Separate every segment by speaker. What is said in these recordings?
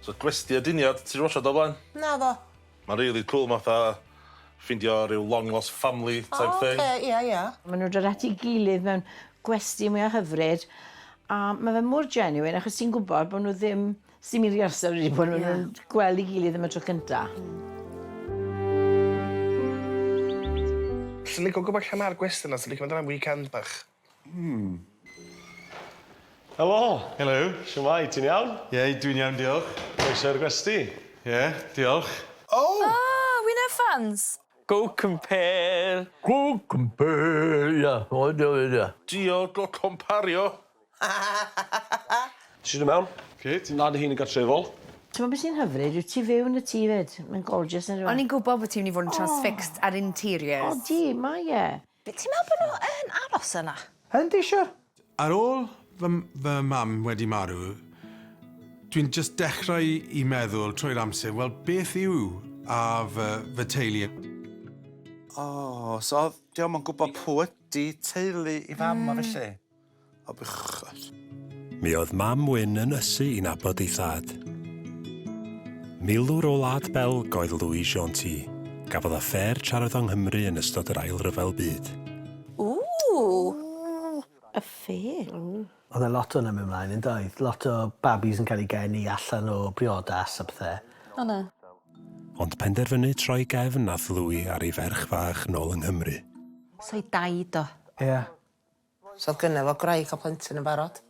Speaker 1: So Gwesty Aduniad, ti 'di watsiad o blaen?
Speaker 2: Naddo.
Speaker 1: Ma'n rili cŵl ma' fatha ffindio ryw long lost family type thing.
Speaker 2: O oce ia ia.
Speaker 3: Ma' nhw'n dod at 'i gilydd mewn gwesty mwya hyfryd a ma' fe mor genuine achos ti'n gwbod bo' nhw ddim sdim un rehearsal wedi bod ma' nw'n gweld 'i gilydd am y tro cynta.
Speaker 4: Swn licio gwbod lle ma'r gwesty 'na swn licio mynd yna am weekend bach.
Speaker 5: Hmm. Helo!
Speaker 6: Helo.
Speaker 5: Shwmae, ti'n iawn?
Speaker 6: Ie, dwi'n iawn, diolch.
Speaker 5: Croeso i'r gwesty.
Speaker 6: Ie, diolch.
Speaker 4: Oh!
Speaker 7: Ah, Wyneb fans!
Speaker 8: Go compare!
Speaker 9: Go compare, ia. O, ia.
Speaker 1: Dio go compario.
Speaker 5: Ti isio dod mewn?
Speaker 6: Grêt.
Speaker 5: Na dy hun yn gartrefol.
Speaker 3: T'mo' be' sy'n hyfryd yw tu fewn y tŷ 'fyd. Mae'n gorgeous on'd yw e?
Speaker 10: O'n i'n gwbod bo' ti myn' i fod yn transfixed ar interiors.
Speaker 3: Odi, mae e.
Speaker 7: Be' ti'n meddwl bo' n'w yn aros yna?
Speaker 11: Yndi siwr.
Speaker 6: Ar ôl fy fy mam wedi marw, dwi'n jyst dechrau i meddwl trwy'r amser, wel beth yw a fy fy teulu?
Speaker 12: O, so o'dd 'di o'm yn gwbo pw ydi teulu 'i fam o felly? O bechod.
Speaker 13: Mi oedd mam Wyn yn ysu i nabod ei thad. Milwr o Wlad Belg oedd Louis Gentil, gafodd affêr tra roedd yng Nghymru yn ystod yr Ail Ryfel Byd.
Speaker 7: Ww!
Speaker 3: Affair.
Speaker 11: O'dd 'na lot o wnna'n myn' mlaen yndoedd? Lot o babis yn ca'l 'u geni allan o briodas a pethe.
Speaker 7: O' 'na.
Speaker 13: Ond penderfynu troi gefn nath Louis ar ei ferch fach nôl yng Nghymru.
Speaker 10: So 'i daid o.
Speaker 11: Ie.
Speaker 2: So o'dd gynno fo gwraig a plentyn yn barod.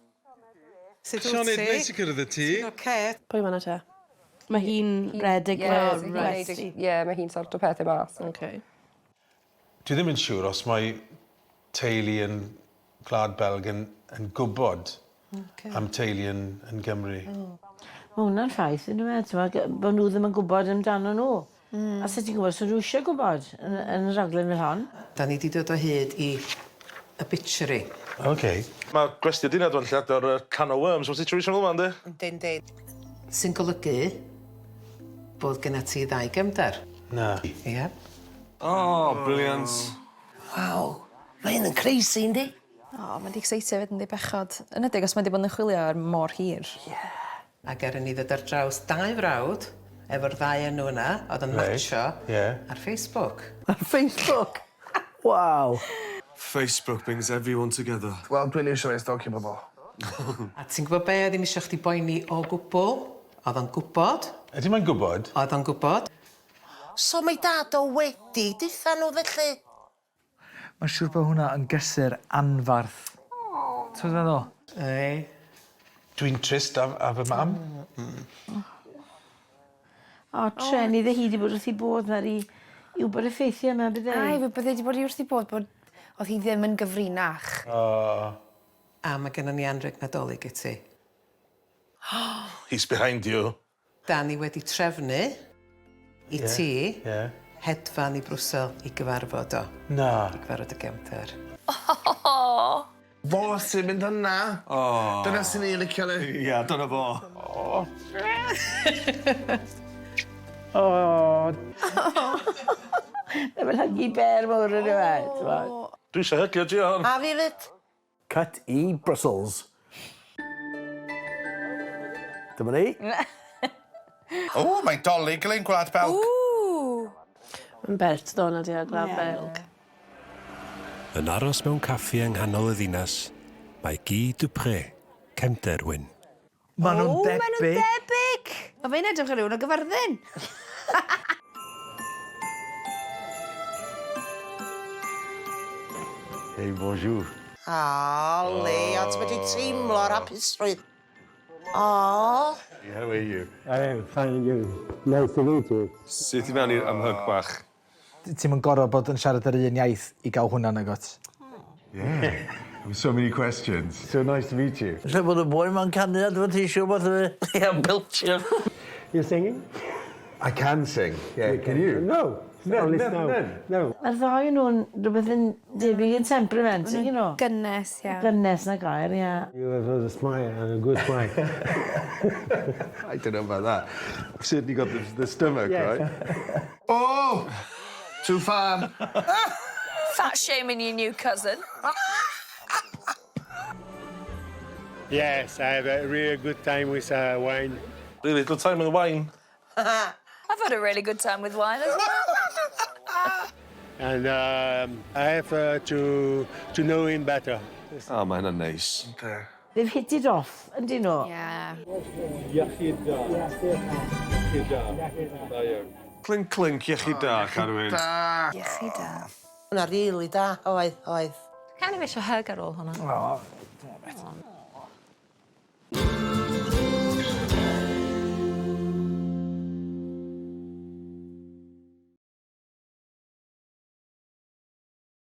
Speaker 14: Sut wyt ti?
Speaker 6: Sioned, neis i cwrdd â ti.
Speaker 14: Ti'n oce?
Speaker 15: Pwy ma' 'na te? Ma' hi'n redeg y gwesty.
Speaker 16: Ie ma' hi'n sorto pethe mas.
Speaker 15: Oce.
Speaker 6: Dwi ddim yn siŵr os mae teulu yn Gwlad Belg yn yn gwbod
Speaker 14: Oce.
Speaker 6: am teulu yn yn Gymru.
Speaker 3: Ma' wnna'n ffaith on'd yw e t'mo' gy- bo' nw ddim yn gwbod amdano nw. Hmm. A sut ti'n gwbod so n'w isie gwbod yn y yn y raglen fel hon.
Speaker 14: 'Dan ni 'di dod o hyd i obituary.
Speaker 6: Oce.
Speaker 1: Ma' gwesty aduniad 'wan 'lly agor yy can o worms mewn situation fel 'ma yndi?
Speaker 2: Yndi yndi.
Speaker 14: Sy'n golygu bod genna ti ddau gefndar.
Speaker 6: Na.
Speaker 14: Ia.
Speaker 8: O brilliant.
Speaker 2: Waw. Ma' hyn yn crazy yndi?
Speaker 7: O ma' 'di exeitio 'fyd yndi bechod. Enedig os mae 'di bod yn chwilio ar mor hir.
Speaker 14: Ie. Ac er i ni ddod ar draws dau frawd efo'r ddau enw yna o'dd yn matsio ar Facebook.
Speaker 11: Ar Facebook? Waw.
Speaker 5: Facebook brings everyone together.
Speaker 4: Wel dwi'n iwsio fe i stalkio pobol.
Speaker 14: A ti'n gwbod be' ddim isio chdi boeni o gwbwl. O'dd o'n gwbod.
Speaker 6: Ydy mae'n gwbod?
Speaker 14: Oedd o'n gwbod.
Speaker 2: So mae dad o wedi deutha nhw felly?
Speaker 11: Mae'n siŵr bo' hwnna yn gysur anfarth.
Speaker 7: Aww.
Speaker 11: T'mod be' feddwl?
Speaker 14: Ei.
Speaker 6: Dwi'n trist am am fy mam.
Speaker 14: Hmm.
Speaker 3: O trueni iddi hi 'di bod wrth 'i bodd nawr i i wbod y ffeithie 'ma bydde?
Speaker 10: Ai fe bydde 'di bod 'i wrth 'i bodd bod o'dd hi ddim yn gyfrinach.
Speaker 6: O.
Speaker 14: A ma' gynnon ni anrheg Nadolig i ti.
Speaker 1: He's behind you.
Speaker 14: Da ni wedi trefnu i ti hedfan i Brwsel i gyfarfod o.
Speaker 6: Na.
Speaker 14: I gyfarfod y gefnder.
Speaker 7: O!
Speaker 4: Fo sy'n mynd yna.
Speaker 8: O.
Speaker 4: Dyna sy'n ei licio li.
Speaker 8: Ia, dyna fo.
Speaker 4: O.
Speaker 3: O! Mae fel huggy bear mowr on'd yw e t'mod?
Speaker 1: Dwi isio hygio Gio.
Speaker 2: A fi 'fyd.
Speaker 11: Cut i Brussels. Dyma ni.
Speaker 12: O, mae Dolig lein Gwlad Belg.
Speaker 7: Ww!
Speaker 15: Mae'n bert ddo na di o Gwlad Belg.
Speaker 13: Yn aros mewn caffi yng nghanol y ddinas, mae Guy Dupré, cefnder Wyn.
Speaker 11: Ma' nw'n
Speaker 10: O ma' nw'n
Speaker 11: debyg.
Speaker 10: debyg! Ma' fe'n edrych fel rywun o Gyfyrddin.
Speaker 5: Hey, bonjour.
Speaker 2: O, Leo, ti medru teimlo'r hapusrwydd. O!
Speaker 5: How are you?
Speaker 9: I am fine and you? Nice to meet you.
Speaker 5: Syth i mewn i'r am hug bach.
Speaker 11: Ti'm yn gor'o' bod yn siarad yr un iaith i ga'l hwnna nagwt?
Speaker 5: Yeah. So many questions. So nice to meet you.
Speaker 9: Ella bod y boi 'ma'n canu advertisio wbath efo.
Speaker 2: Ia, beltio.
Speaker 9: You're singing?
Speaker 5: I can sing. Yeah, can you?
Speaker 9: No.
Speaker 5: No,
Speaker 9: Only
Speaker 5: no,
Speaker 9: no.
Speaker 5: no.
Speaker 9: No.
Speaker 3: Ma'r ddau o nw'n rwbeth yn debyg yn temperament you know.
Speaker 10: Gynnes iawn.
Speaker 3: Gynnes 'na gair ia.
Speaker 9: You have a smile and a good smile.
Speaker 5: I don't know about that. I've certainly got the, the stomach,
Speaker 9: Yes.
Speaker 5: right?
Speaker 4: Oh! Too far.
Speaker 7: Fat shaming your new cousin.
Speaker 9: Yes, I have a really good time with wine.
Speaker 1: Really good time with the wine.
Speaker 7: I've had a really good time with wine as well.
Speaker 9: And I have to know him better.
Speaker 5: O, mae hynna'n neis.
Speaker 3: They've hit it off, yn dyn nhw?
Speaker 10: Yeah.
Speaker 6: Iechyd da. Iechyd da. Da iawn.
Speaker 5: Clink, clink, iechyd da, Carwyn.
Speaker 4: Da.
Speaker 7: Iechyd da.
Speaker 2: Hwna rili da, oedd, oedd.
Speaker 15: Kind of eisiau hug ar ôl hwnna.
Speaker 8: O, damn it.